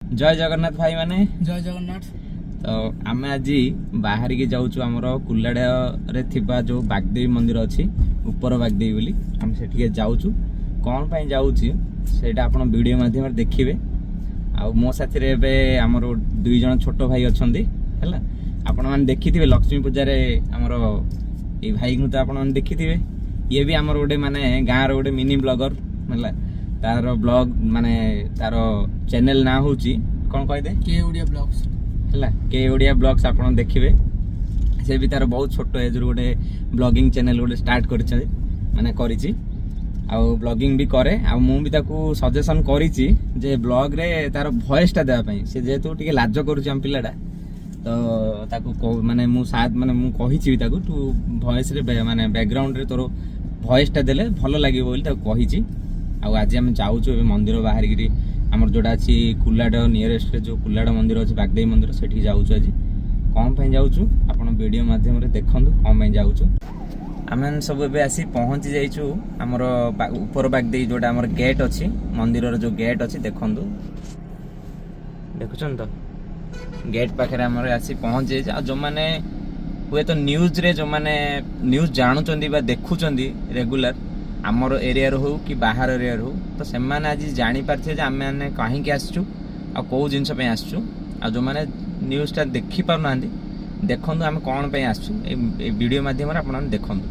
ଜୟ ଜଗନ୍ନାଥ ଭାଇମାନେ। ଜୟ ଜଗନ୍ନାଥ। ତ ଆମେ ଆଜି ବାହାରିକି ଯାଉଛୁ ଆମର କୁଲାଡ଼ରେ ଥିବା ଯେଉଁ ବାଗଦେବୀ ମନ୍ଦିର ଅଛି, ଉପର ବାଗଦେବୀ ବୋଲି, ଆମେ ସେଠିକି ଯାଉଛୁ। କ'ଣ ପାଇଁ ଯାଉଛି ସେଇଟା ଆପଣ ଭିଡ଼ିଓ ମାଧ୍ୟମରେ ଦେଖିବେ। ଆଉ ମୋ ସାଥିରେ ଏବେ ଆମର ଦୁଇ ଜଣ ଛୋଟ ଭାଇ ଅଛନ୍ତି। ହେଲା, ଆପଣମାନେ ଦେଖିଥିବେ ଲକ୍ଷ୍ମୀ ପୂଜାରେ ଆମର ଏଇ ଭାଇଙ୍କୁ ତ ଆପଣମାନେ ଦେଖିଥିବେ। ଇଏ ବି ଆମର ଗୋଟେ ମାନେ ଗାଁର ଗୋଟେ ମିନି ବ୍ଲଗର। ହେଲା, ତାର ବ୍ଲଗ ମାନେ ତାର ଚ୍ୟାନେଲ ନାଁ ହେଉଛି କ'ଣ କହିଦେ? କେ ଓଡ଼ିଆ ବ୍ଲଗ୍ସ। ହେଲା, କେ ଓଡ଼ିଆ ବ୍ଲଗ୍ସ ଆପଣ ଦେଖିବେ। ସେ ବି ତାର ବହୁତ ଛୋଟ ଏଜ୍ରୁ ଗୋଟେ ବ୍ଲଗିଂ ଚ୍ୟାନେଲ ଗୋଟେ ଷ୍ଟାର୍ଟ କରିଛନ୍ତି, ମାନେ କରିଛି, ଆଉ ବ୍ଲଗିଂ ବି କରେ। ଆଉ ମୁଁ ବି ତାକୁ ସଜେସନ୍ କରିଛି ଯେ ବ୍ଲଗ୍ରେ ତାର ଭଏସ୍ଟା ଦେବା ପାଇଁ। ସେ ଯେହେତୁ ଟିକେ ଲାଜ କରୁଛି ଆମ ପିଲାଟା, ତ ତାକୁ ମାନେ ମୁଁ ସାଥ ମାନେ ମୁଁ କହିଛି ବି ତାକୁ, ତୁ ଭଏସ୍ରେ ମାନେ ବ୍ୟାକଗ୍ରାଉଣ୍ଡରେ ତୋର ଭଏସ୍ଟା ଦେଲେ ଭଲ ଲାଗିବ ବୋଲି ତାକୁ କହିଛି। ଆଉ ଆଜି ଆମେ ଯାଉଛୁ ଏବେ ମନ୍ଦିର ବାହାରିକିରି, ଆମର ଯେଉଁଟା ଅଛି କୁଲାଡ଼ ନିୟରେଷ୍ଟରେ ଯେଉଁ କୁଲାଡ଼ ମନ୍ଦିର ଅଛି, ବାଗଦେବୀ ମନ୍ଦିର, ସେଠିକି ଯାଉଛୁ। ଆଜି କ'ଣ ପାଇଁ ଯାଉଛୁ ଆପଣ ଭିଡ଼ିଓ ମାଧ୍ୟମରେ ଦେଖନ୍ତୁ କ'ଣ ପାଇଁ ଯାଉଛୁ। ଆମେ ସବୁ ଏବେ ଆସି ପହଞ୍ଚି ଯାଇଛୁ ଆମର ଉପର ବାଗଦେବୀ ଯେଉଁଟା ଆମର ଗେଟ୍ ଅଛି, ମନ୍ଦିରର ଯେଉଁ ଗେଟ୍ ଅଛି, ଦେଖନ୍ତୁ, ଦେଖୁଛନ୍ତି ତ, ଗେଟ୍ ପାଖରେ ଆମର ଆସି ପହଞ୍ଚି ଯାଇଛୁ। ଆଉ ଯେଉଁମାନେ ହୁଏତ ନ୍ୟୁଜ୍ରେ, ଯେଉଁମାନେ ନ୍ୟୁଜ୍ ଜାଣୁଛନ୍ତି ବା ଦେଖୁଛନ୍ତି ରେଗୁଲାର, ଆମର ଏରିଆରୁ ହଉ କି ବାହାର ଏରିଆରୁ ହଉ, ତ ସେମାନେ ଆଜି ଜାଣିପାରିଥିବେ ଯେ ଆମେମାନେ କାହିଁକି ଆସିଛୁ ଆଉ କେଉଁ ଜିନିଷ ପାଇଁ ଆସିଛୁ। ଆଉ ଯେଉଁମାନେ ନ୍ୟୁଜ୍ଟା ଦେଖିପାରୁନାହାନ୍ତି, ଦେଖନ୍ତୁ ଆମେ କ'ଣ ପାଇଁ ଆସିଛୁ, ଏଇ ଭିଡ଼ିଓ ମାଧ୍ୟମରେ ଆପଣମାନେ ଦେଖନ୍ତୁ।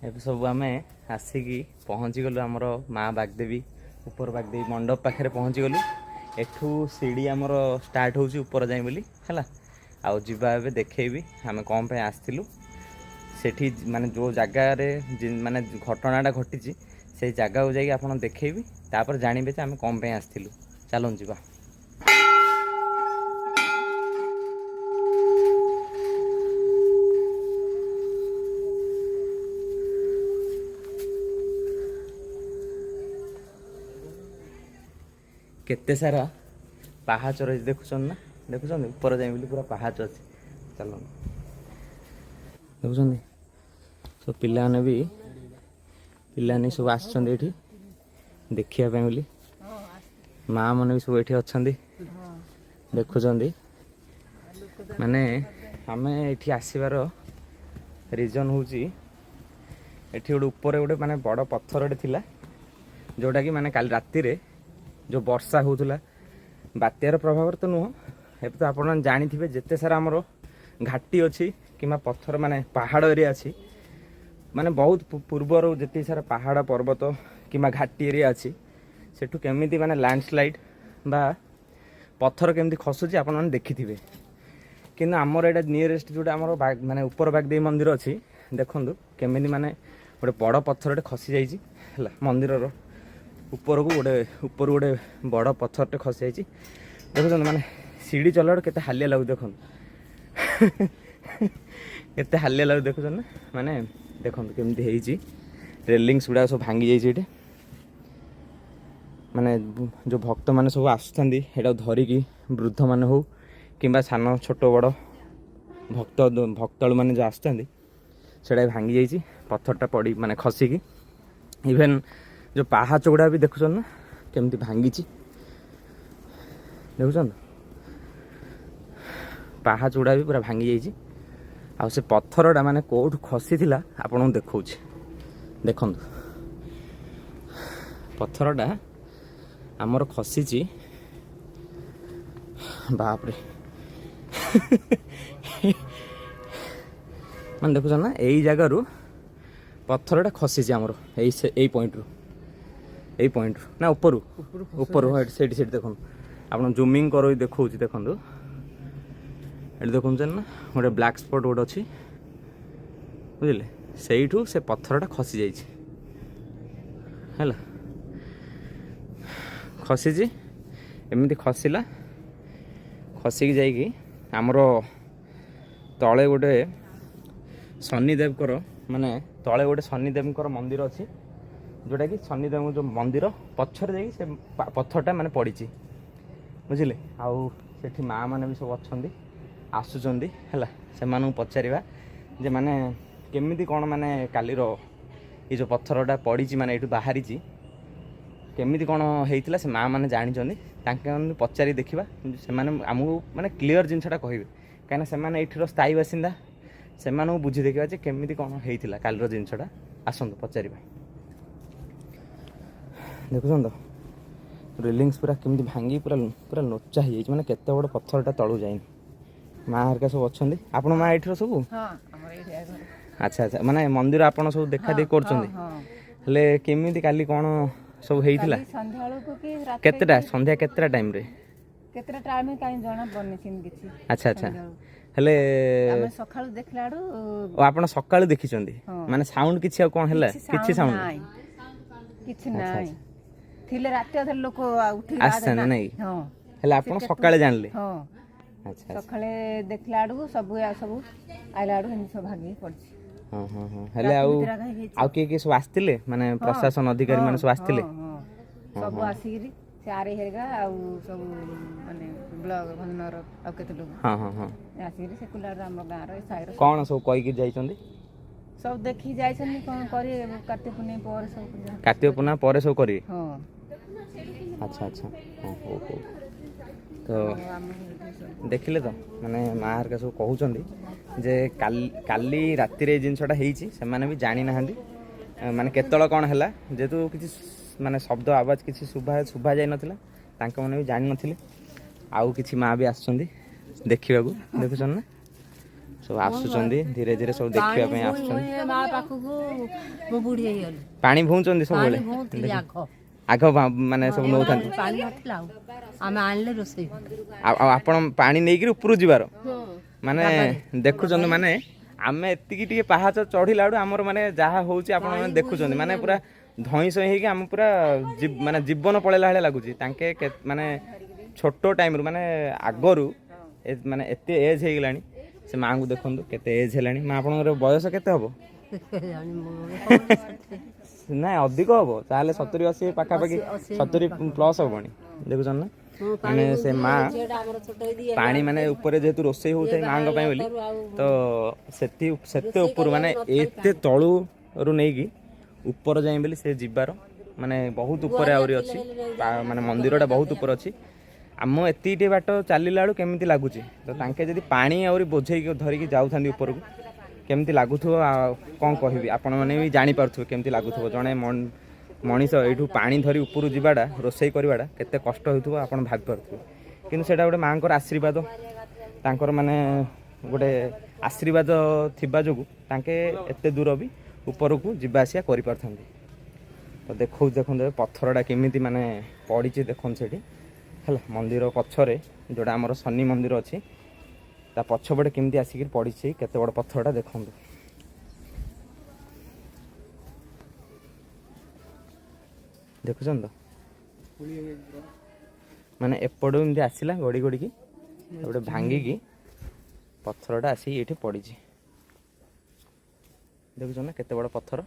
ଏବେ ସବୁ ଆମେ ଆସିକି ପହଞ୍ଚିଗଲୁ ଆମର ମା ବାଗଦେବୀ, ଉପର ବାଗଦେବୀ ମଣ୍ଡପ ପାଖରେ ପହଞ୍ଚିଗଲୁ। ଏଠୁ ସିଡ଼ି ଆମର ଷ୍ଟାର୍ଟ ହେଉଛି ଉପର ଯାଏଁ ବୋଲି। ହେଲା, ଆଉ ଯିବା ଏବେ, ଦେଖେଇବି ଆମେ କ'ଣ ପାଇଁ ଆସିଥିଲୁ ସେଠି, ମାନେ ଯେଉଁ ଜାଗାରେ ମାନେ ଘଟଣାଟା ଘଟିଛି ସେଇ ଜାଗାକୁ ଯାଇକି ଆପଣ ଦେଖେଇବି, ତାପରେ ଜାଣିବେ ଯେ ଆମେ କ'ଣ ପାଇଁ ଆସିଥିଲୁ। ଚାଲନ୍ତୁ ଯିବା। କେତେ ସାରା ପାହାଚ ରହିଛି ଦେଖୁଛନ୍ତି ନା? ଦେଖୁଛନ୍ତି, ଉପର ଯାଏଁ ବୋଲି ପୁରା ପାହାଚ ଅଛି। ଚାଲନ୍ତୁ, ଦେଖୁଛନ୍ତି ସବୁ ପିଲାମାନେ ବି, ପିଲାମାନେ ସବୁ ଆସିଛନ୍ତି ଏଠି ଦେଖିବା ପାଇଁ ବୋଲି। ମା ମାନେ ବି ସବୁ ଏଠି ଅଛନ୍ତି, ଦେଖୁଛନ୍ତି। ମାନେ ଆମେ ଏଠି ଆସିବାର ରିଜନ୍ ହେଉଛି ଏଠି ଗୋଟେ ଉପରେ ଗୋଟେ ମାନେ ବଡ଼ ପଥରଟେ ଥିଲା, ଯେଉଁଟାକି ମାନେ କାଲି ରାତିରେ ଯେଉଁ ବର୍ଷା ହେଉଥିଲା, ବାତ୍ୟାର ପ୍ରଭାବରେ ତ ନୁହଁ, ଏବେ ତ ଆପଣ ଜାଣିଥିବେ ଯେତେ ସାରା ଆମର ଘାଟି ଅଛି କିମ୍ବା ପଥର ମାନେ ପାହାଡ଼ ଏରିଆ ଅଛି, ମାନେ ବହୁତ ପୂର୍ବରୁ ଯେତିକି ସାରା ପାହାଡ଼ ପର୍ବତ କିମ୍ବା ଘାଟି ଏରିଆ ଅଛି, ସେଠୁ କେମିତି ମାନେ ଲ୍ୟାଣ୍ଡସ୍ଲାଇଡ୍ ବା ପଥର କେମିତି ଖସୁଛି ଆପଣମାନେ ଦେଖିଥିବେ। କିନ୍ତୁ ଆମର ଏଇଟା ନିୟରେଷ୍ଟ ଯେଉଁଟା ଆମର ମାନେ ଉପର ବାଗଦେବୀ ମନ୍ଦିର ଅଛି, ଦେଖନ୍ତୁ କେମିତି ମାନେ ଗୋଟେ ବଡ଼ ପଥରଟେ ଖସି ଯାଇଛି। ହେଲା, ମନ୍ଦିରର ଉପରକୁ ଗୋଟେ, ଉପରୁ ଗୋଟେ ବଡ଼ ପଥରଟେ ଖସି ଯାଇଛି। ଦେଖୁଛନ୍ତି, ମାନେ ସିଡ଼ି ଚଢ଼ିଲା ବେଳକୁ କେତେ ହାଲିଆ ଲାଗୁଛି, ଦେଖନ୍ତୁ କେତେ ହାଲିଆ ଲାଗୁଛି, ଦେଖୁଛନ୍ତି ନା? ମାନେ ଦେଖନ୍ତୁ କେମିତି ହେଇଛି, ରେଲିଙ୍ଗସ୍ ଗୁଡ଼ାକ ସବୁ ଭାଙ୍ଗି ଯାଇଛି ଏଠି। ମାନେ ଯେଉଁ ଭକ୍ତମାନେ ସବୁ ଆସୁଥାନ୍ତି ଏଇଟାକୁ ଧରିକି, ବୃଦ୍ଧମାନେ ହଉ କିମ୍ବା ସାନ ଛୋଟ ବଡ଼ ଭକ୍ତାଳୁମାନେ ଯେଉଁ ଆସୁଥାନ୍ତି, ସେଇଟା ବି ଭାଙ୍ଗି ଯାଇଛି ପଥରଟା ପଡ଼ି ମାନେ ଖସିକି। ଇଭେନ୍ ଯେଉଁ ପାହାଚ ଗୁଡ଼ା ବି ଦେଖୁଛନ୍ତି ନା କେମିତି ଭାଙ୍ଗିଛି, ଦେଖୁଛନ୍ତି, ପାହାଚ ଗୁଡ଼ା ବି ପୁରା ଭାଙ୍ଗି ଯାଇଛି। ଆଉ ସେ ପଥରଟା ମାନେ କେଉଁଠୁ ଖସିଥିଲା ଆପଣଙ୍କୁ ଦେଖାଉଛି, ଦେଖନ୍ତୁ। ପଥରଟା ଆମର ଖସିଛି, ବାପରେ, ମାନେ ଦେଖୁଛନ୍ତି ନା, ଏଇ ଜାଗାରୁ ପଥରଟା ଖସିଛି ଆମର ଏଇ ଏଇ ପଏଣ୍ଟରୁ, ଏଇ ପଏଣ୍ଟରୁ ନା ଉପରୁ, ଉପରୁ ସେଇଠି, ସେଇଠି ଦେଖନ୍ତୁ, ଆପଣ ଜୁମିଂ କରୋଇ ଦେଖାଉଛି, ଦେଖନ୍ତୁ ଏଠି ଦେଖୁଛନ୍ତି ନା ଗୋଟେ ବ୍ଲାକ୍ ସ୍ପଟ୍ ଗୋଟେ ଅଛି, ବୁଝିଲେ? ସେଇଠୁ ସେ ପଥରଟା ଖସି ଯାଇଛି। ହେଲା, ଖସିଛି, ଏମିତି ଖସିଲା, ଖସିକି ଯାଇକି ଆମର ତଳେ ଗୋଟେ ଶନିଦେବଙ୍କର, ମାନେ ତଳେ ଗୋଟେ ଶନିଦେବଙ୍କର ମନ୍ଦିର ଅଛି, ଯେଉଁଟାକି ଶନିଦେବଙ୍କ ଯେଉଁ ମନ୍ଦିର ପଛରେ ଯାଇକି ସେ ପଥରଟା ମାନେ ପଡ଼ିଛି, ବୁଝିଲେ? ଆଉ ସେଠି ମା ମାନେ ବି ସବୁ ଅଛନ୍ତି, ଆସୁଛନ୍ତି। ହେଲା, ସେମାନଙ୍କୁ ପଚାରିବା ଯେ ମାନେ କେମିତି କ'ଣ ମାନେ କାଲିର ଏଇ ଯେଉଁ ପଥରଟା ପଡ଼ିଛି, ମାନେ ଏଇଠୁ ବାହାରିଛି, କେମିତି କ'ଣ ହେଇଥିଲା, ସେ ମା ମାନେ ଜାଣିଛନ୍ତି, ତାଙ୍କ ପଚାରି ଦେଖିବା, ସେମାନେ ଆମକୁ ମାନେ କ୍ଲିଅର୍ ଜିନିଷଟା କହିବେ, କାହିଁକିନା ସେମାନେ ଏଇଠିର ସ୍ଥାୟୀ ବାସିନ୍ଦା। ସେମାନଙ୍କୁ ବୁଝି ଦେଖିବା ଯେ କେମିତି କ'ଣ ହେଇଥିଲା କାଲିର ଜିନିଷଟା। ଆସନ୍ତୁ ପଚାରିବା। ଦେଖୁଛନ୍ତି ତ ରେଲିଙ୍ଗସ୍ ପୁରା କେମିତି ଭାଙ୍ଗି ପୁରା ପୁରା ଲୋଚା ହେଇଯାଇଛି, ମାନେ କେତେ ବଡ଼ ପଥରଟା ତଳକୁ ଯାଇନି। ମା ହେରିକା ସବୁ ଅଛନ୍ତି। ଆପଣ ମା ଏଇଠିର ସବୁ? ହଁ, ଆମର ଏଇଠି ଘର। ଆଚ୍ଛା, ମାନେ ମନ୍ଦିର ଆପଣ ସବୁ ଦେଖା ଦେଖି କରୁଛନ୍ତି? ହଁ। ହେଲେ କେମିତି କାଲି କ'ଣ ସବୁ ହେଇଥିଲା? କାଲି ସନ୍ଧ୍ୟାବେଳକୁ କି ରାତିରେ? କେତେଟା, ସନ୍ଧ୍ୟା କେତେଟା ଟାଇମ୍ରେ? କେତେଟା ଟାଇମ୍ କାହିଁ ଜଣା ପଡୁନି ସେମିତି କିଛି। ଆଚ୍ଛା। ସନ୍ଧ୍ୟାବେଳକୁ। ହେଲେ ଆମେ ସକାଳୁ ଦେଖିଲା ବେଳୁ ଓ, ଆପଣ ସକାଳୁ ଦେଖିଛନ୍ତି? ହଁ। ମାନେ ସାଉଣ୍ଡ କିଛି ଆଉ କ'ଣ ହେଲା? କିଛି ସାଉଣ୍ଡ ନାହିଁ, କିଛି ନାହିଁ। ଥିଲେ ରାତି ଅଧରେ ଲୋକ ଆଉ ଉଠିକି ଆସିଥାନ୍ତେ ନାଇଁ? ହଁ। ହେଲେ ଆପଣ ସକାଳେ ଜାଣିଲେ? ହଁ। ଆଚ୍ଛା। ସକାଳେ ଦେଖିଲା ବେଳକୁ ସବୁ ସବୁ ଆଇଲା ବେଳକୁ ଏମିତି ସବୁ ଭାଙ୍ଗିକି ପଡିଛି। ହଁ, ହେଲେ ଆଉ ଭିତରେ ଆଗ ହେଇଯାଇଛି। ଆଉ କିଏ କିଏ ସବୁ ଆସିଥିଲେ, ମାନେ ପ୍ରଶାସନ ଅଧିକାରୀ ମାନେ ସବୁ ଆସିଥିଲେ? ହଁ, ସବୁ ଆସିକିରି ସେ ଆରେ ହେରିକା ଆଉ ସବୁ ମାନେ ବ୍ଲକ ଭଞ୍ଜନଗର ଆଉ କେତେ ଲୋକ ହଁ ହଁ ହଁ ଆସିକିରି ସେ କୁଲାର ଆମ ଗାଁର ଏ ସାହିର କ'ଣ ସବୁ କହିକି ଯାଇଛନ୍ତି? ସବୁ ଦେଖିକି ଯାଇଛନ୍ତି। କ'ଣ କରିବେ, କାର୍ତ୍ତିକ ପୂର୍ଣ୍ଣିମା ପରେ ସବୁ ଯାହା। କାର୍ତ୍ତିକ ପୂର୍ଣ୍ଣିମା ପରେ ସବୁ କରିବେ? ହଁ। ଆଚ୍ଛା, ହଁ, ହଉ ହଉ। ତ ଆଉ ଆମ ଏଇଠି ସବୁ ଦେଖିଲେ ତ, ମାନେ ମା ହେରିକା ସବୁ କହୁଛନ୍ତି ଯେ କାଲି କାଲି ରାତିରେ ଏ ଜିନିଷଟା ହେଇଛି। ସେମାନେ ବି ଜାଣିନାହାନ୍ତି ମାନେ କେତେବେଳେ କ'ଣ ହେଲା। ଯେହେତୁ କିଛି ମାନେ ଶବ୍ଦ ଆବାଜ କିଛି ଶୁଭା ଶୁଭା ଯାଇନଥିଲା, ତାଙ୍କମାନେ ବି ଜାଣିନଥିଲେ। ଆଉ କିଛି ମା ବି ଆସୁଛନ୍ତି ଦେଖିବାକୁ। ଦେଖୁଛନ୍ତି ନା, ସବୁ ଆସୁଛନ୍ତି ଧୀରେ ଧୀରେ, ସବୁ ଦେଖିବା ପାଇଁ ଆସୁଛନ୍ତି। ମା ପାଖକୁ ମୁଁ ବୁଢୀ ହେଇଗଲି। ପାଣି ଭୋଉଛନ୍ତି ସବୁବେଳେ? ପାଣି ଭୋଉଥିଲି ଆଗ। ଆଗ ମାନେ ସବୁ ନେଉଥାନ୍ତି? ପାଣି ନଥିଲା, ଆଉ ଆମେ ଆଣିଲେ ରୋଷେଇ ହଉ। ଆଉ ଆପଣ ପାଣି ନେଇକିରି ଉପରୁ ଯିବାର ମାନେ ଦେଖୁଛନ୍ତି, ମାନେ ଆମେ ଏତିକି ଟିକେ ପାହାଚ ଚଢିଲା ବେଳୁ ଆମର ମାନେ ଯାହା ହଉଛି ଆପଣ ମାନେ ଦେଖୁଛନ୍ତି, ମାନେ ପୁରା ଧଇଁ ସଇଁ ହେଇକି ଆମ ପୁରା ମାନେ ଜୀବନ ପଳେଇଲା ଭଳିଆ ଲାଗୁଛି। ତାଙ୍କେ ମାନେ ଛୋଟ ଟାଇମରୁ, ମାନେ ଆଗରୁ ମାନେ ଏତେ ଏଜ୍ ହେଇଗଲାଣି। ସେ ମାଆଙ୍କୁ ଦେଖନ୍ତୁ କେତେ ଏଜ୍ ହେଲାଣି। ମା, ଆପଣଙ୍କର ବୟସ କେତେ ହବ? କେଜାଣି, ମୋର ନାଇଁ, ଅଧିକ ହବ ତାହେଲେ, 70 80 ପାଖାପାଖି, 70+ ହବଣି। ଦେଖୁଛନ୍ତି ନା, ମାନେ ସେ ମା ଝିଅଟା ଆମର ଛୋଟ ହେଇଦି ପାଣି ମାନେ ଉପରେ ଯେହେତୁ ରୋଷେଇ ହଉଥାଏ ମାଙ୍କ ପାଇଁ ବୋଲି, ତ ସେଠି ସେତେ ଉପରୁ, ମାନେ ଏତେ ତଳୁରୁ ନେଇକି ଉପର ଯାଏଁ ବୋଲି ସେ ଯିବାର, ମାନେ ବହୁତ ଉପରେ ଆହୁରି ଅଛି, ମାନେ ମନ୍ଦିରଟା ବହୁତ ଉପରେ ଅଛି। ଆମ ଏତିକି ଟିକେ ବାଟ ଚାଲିଲା ବେଳକୁ କେମିତି ଲାଗୁଛି, ତ ତାଙ୍କେ ଯଦି ପାଣି ଆହୁରି ବୋଝେଇକି ଧରିକି ଯାଉଥାନ୍ତି ଉପରକୁ କେମିତି ଲାଗୁଥିବ, ଆଉ କ'ଣ କହିବି। ଆପଣମାନେ ବି ଜାଣିପାରୁଥିବେ କେମିତି ଲାଗୁଥିବ। ଜଣେ ମଣିଷ ଏଇଠୁ ପାଣି ଧରି ଉପରୁ ଯିବାଟା, ରୋଷେଇ କରିବାଟା କେତେ କଷ୍ଟ ହେଉଥିବ ଆପଣ ଭାବିପାରୁଥିବେ। କିନ୍ତୁ ସେଇଟା ଗୋଟେ ମାଆଙ୍କର ଆଶୀର୍ବାଦ, ତାଙ୍କର ମାନେ ଗୋଟେ ଆଶୀର୍ବାଦ ଥିବା ଯୋଗୁଁ ତାଙ୍କେ ଏତେ ଦୂର ବି ଉପରକୁ ଯିବା ଆସିବା କରିପାରୁଥାନ୍ତି। ତ ଦେଖାଉଛି, ଦେଖନ୍ତୁ ଏବେ ପଥରଟା କେମିତି ମାନେ ପଡ଼ିଛି ଦେଖନ୍ତୁ ସେଠି। ହେଲା, ମନ୍ଦିର ପଛରେ ଯେଉଁଟା ଆମର ଶନି ମନ୍ଦିର ଅଛି, ତା ପଛପଟେ କେମିତି ଆସିକି ପଡ଼ିଛି କେତେ ବଡ଼ ପଥରଟା ଦେଖନ୍ତୁ। ଦେଖୁଛନ୍ତି ତ, ମାନେ ଏପଟୁ ଏମିତି ଆସିଲା ଗଡ଼ି ଗଡ଼ିକି, ଗୋଟେ ଭାଙ୍ଗିକି ପଥରଟା ଆସିକି ଏଇଠି ପଡ଼ିଛି। ଦେଖୁଛନ୍ତି ନା କେତେ ବଡ଼ ପଥର?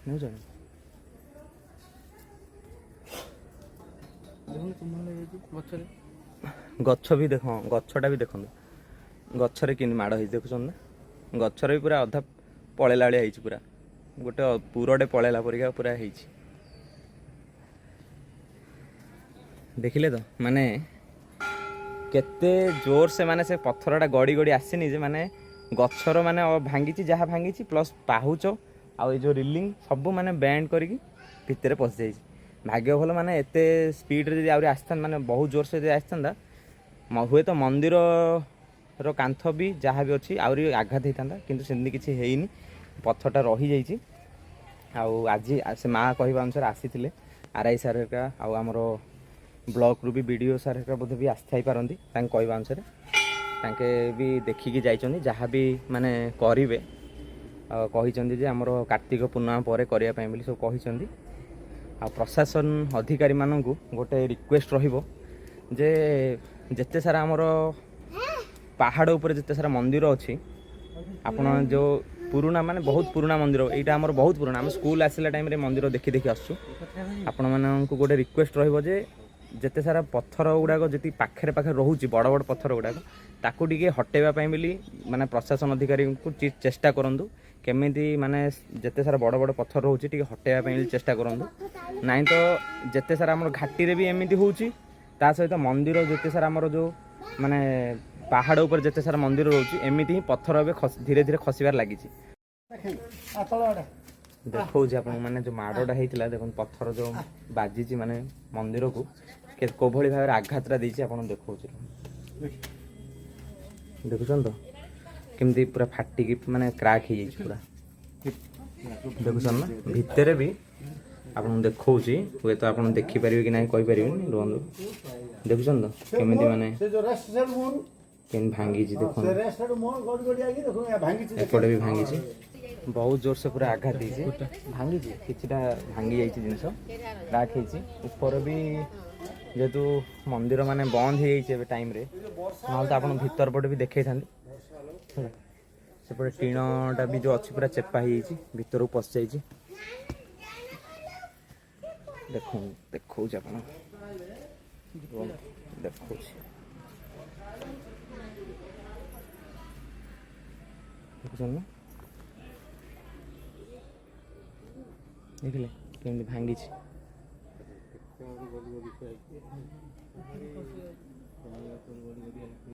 ଦେଖୁଛନ୍ତି? ଗଛ ବି ଦେଖ, ହଁ, ଗଛଟା ବି ଦେଖନ୍ତୁ, ଗଛରେ କେମିତି ମାଡ଼ ହେଇଛି ଦେଖୁଛନ୍ତି ନା? ଗଛରେ ବି ପୁରା ଅଧା ପଳେଇଲା ଭଳିଆ ହେଇଛି, ପୁରା ଗୋଟେ ପୁରଟେ ପଳେଇଲା ପରିକା ପୁରା ହେଇଛି। ଦେଖିଲେ ତ, ମାନେ କେତେ ଜୋର ସେ ମାନେ ସେ ପଥରଟା ଗଡ଼ି ଗଡ଼ି ଆସିନି ଯେ ମାନେ ଗଛର ମାନେ ଭାଙ୍ଗିଛି ଯାହା ଭାଙ୍ଗିଛି, ପ୍ଲସ୍ ପାହୁଚ ଆଉ ଏ ଯେଉଁ ରିଲିଂ ସବୁ ମାନେ ବ୍ୟାଣ୍ଡ କରିକି ଭିତରେ ପଶିଯାଇଛି। ଭାଗ୍ୟ ଭଲ, ମାନେ ଏତେ ସ୍ପିଡ଼ରେ ଯଦି ଆହୁରି ଆସିଥାନ୍ତା, ମାନେ ବହୁତ ଜୋରସେ ଯଦି ଆସିଥାନ୍ତା, ହୁଏତ ମନ୍ଦିରର କାନ୍ଥ ବି ଯାହା ବି ଅଛି ଆହୁରି ଆଘାତ ହେଇଥାନ୍ତା। କିନ୍ତୁ ସେମିତି କିଛି ହେଇନି, ପଥରଟା ରହିଯାଇଛି। ଆଉ ଆଜି ସେ ମା କହିବା ଅନୁସାରେ ଆସିଥିଲେ ଆର୍ I sir ହେରିକା, ଆଉ ଆମର ବ୍ଲକରୁ ବି ବି ଡ଼ି ଓ ସାର୍ ହେରିକା ବୋଧେ ବି ଆସିଥାଇପାରନ୍ତି। ତାଙ୍କ କହିବା ଅନୁସାରେ ତାଙ୍କେ ବି ଦେଖିକି ଯାଇଛନ୍ତି। ଯାହା ବି ମାନେ କରିବେ, ଆଉ କହିଛନ୍ତି ଯେ ଆମର କାର୍ତ୍ତିକ ପୂର୍ଣ୍ଣିମା ପରେ କରିବା ପାଇଁ ବୋଲି ସବୁ କହିଛନ୍ତି। ଆଉ ପ୍ରଶାସନ ଅଧିକାରୀମାନଙ୍କୁ ଗୋଟେ ରିକ୍ୱେଷ୍ଟ ରହିବ ଯେ ଯେତେ ସାରା ଆମର ପାହାଡ଼ ଉପରେ ଯେତେ ସାରା ମନ୍ଦିର ଅଛି, ଆପଣ ଯେଉଁ ପୁରୁଣା, ମାନେ ବହୁତ ପୁରୁଣା ମନ୍ଦିର, ଏଇଟା ଆମର ବହୁତ ପୁରୁଣା, ଆମେ ସ୍କୁଲ ଆସିଲା ଟାଇମ୍ରେ ମନ୍ଦିର ଦେଖି ଦେଖି ଆସୁଛୁ। ଆପଣମାନଙ୍କୁ ଗୋଟେ ରିକ୍ୱେଷ୍ଟ ରହିବ ଯେ ଯେତେ ସାରା ପଥର ଗୁଡ଼ାକ ଯେତିକି ପାଖରେ ପାଖରେ ରହୁଛି, ବଡ଼ ବଡ଼ ପଥର ଗୁଡ଼ାକ, ତାକୁ ଟିକେ ହଟେଇବା ପାଇଁ ବୋଲି ମାନେ ପ୍ରଶାସନ ଅଧିକାରୀଙ୍କୁ ଚେଷ୍ଟା କରନ୍ତୁ। କେମିତି ମାନେ ଯେତେ ସାରା ବଡ଼ ବଡ଼ ପଥର ରହୁଛି ଟିକେ ହଟେଇବା ପାଇଁ ଚେଷ୍ଟା କରନ୍ତୁ। ନାଇଁ ତ ଯେତେ ସାରା ଆମର ଘାଟିରେ ବି ଏମିତି ହେଉଛି, ତା ସହିତ ମନ୍ଦିର ଯେତେ ସାରା ଆମର ଯେଉଁ ମାନେ ପାହାଡ଼ ଉପରେ ଯେତେ ସାରା ମନ୍ଦିର ରହୁଛି, ଏମିତି ହିଁ ପଥର ଏବେ ଧୀରେ ଧୀରେ ଖସିବାରେ ଲାଗିଛି। ଦେଖଉଛି ଆପଣଙ୍କୁ, ମାନେ ଯେଉଁ ମାଡ଼ଟା ହେଇଥିଲା ଦେଖନ୍ତୁ, ପଥର ଯେଉଁ ବାଜିଛି ମାନେ ମନ୍ଦିରକୁ କୋଭଳି ଭାବରେ ଆଘାତଟା ଦେଇଛି ଆପଣଙ୍କୁ ଦେଖଉଛି। ଦେଖୁଛନ୍ତି ତ କେମିତି ପୁରା ଫାଟିକି ମାନେ କ୍ରାକ୍ ହେଇଯାଇଛି ପୁରା, ଦେଖୁଛନ୍ତି ନା? ଭିତରେ ବି ଆପଣଙ୍କୁ ଦେଖଉଛି, ହୁଏତ ଆପଣ ଦେଖିପାରିବେ କି ନାହିଁ କହିପାରିବେନି, ରୁହନ୍ତୁ। ଦେଖୁଛନ୍ତି ତ କେମିତି ମାନେ ସେ ଯୋଉ ରେଷ୍ଟ ସାଇଡ୍ ମୁହଁରୁ କେମିତି ଭାଙ୍ଗିଛି ସେ ଦେଖନ୍ତୁ। ରେଷ୍ଟ ସାଇଡ୍ ମୁହଁ ଗଡ଼ି ଗଡ଼ି ଆଇକି ଦେଖୁନ ଭାଙ୍ଗିଛି। ଏପଟେ ବି ଭାଙ୍ଗିଛି, ବହୁତ ଜୋରସେ ପୁରା ଆଘାତ ଦେଇଛି, ଭାଙ୍ଗିଛି, କିଛିଟା ଭାଙ୍ଗି ଯାଇଛି ଜିନିଷ, କ୍ରାକ୍ ହେଇଛି। ଉପର ବି ଯେହେତୁ ମନ୍ଦିର ମାନେ ବନ୍ଦ ହେଇଯାଇଛି ଏବେ ଟାଇମ୍ରେ, ନହେଲେ ତ ଆପଣ ଭିତର ପଟେ ବି ଦେଖେଇଥାନ୍ତି ହେଲା। ସେପଟେ ଟିଣଟା ବି ଯେଉଁ ଅଛି ପୁରା ଚେପା ହେଇଯାଇଛି, ଭିତରକୁ ପଶିଯାଇଛି। ଦେଖନ୍ତୁ, ଦେଖଉଛି ଆପଣ, ରୁହନ୍ତୁ, ଦେଖଉଛି। ଦେଖୁଛନ୍ତି ନା? ଦେଖିଲେ କେମିତି ଭାଙ୍ଗିଛି?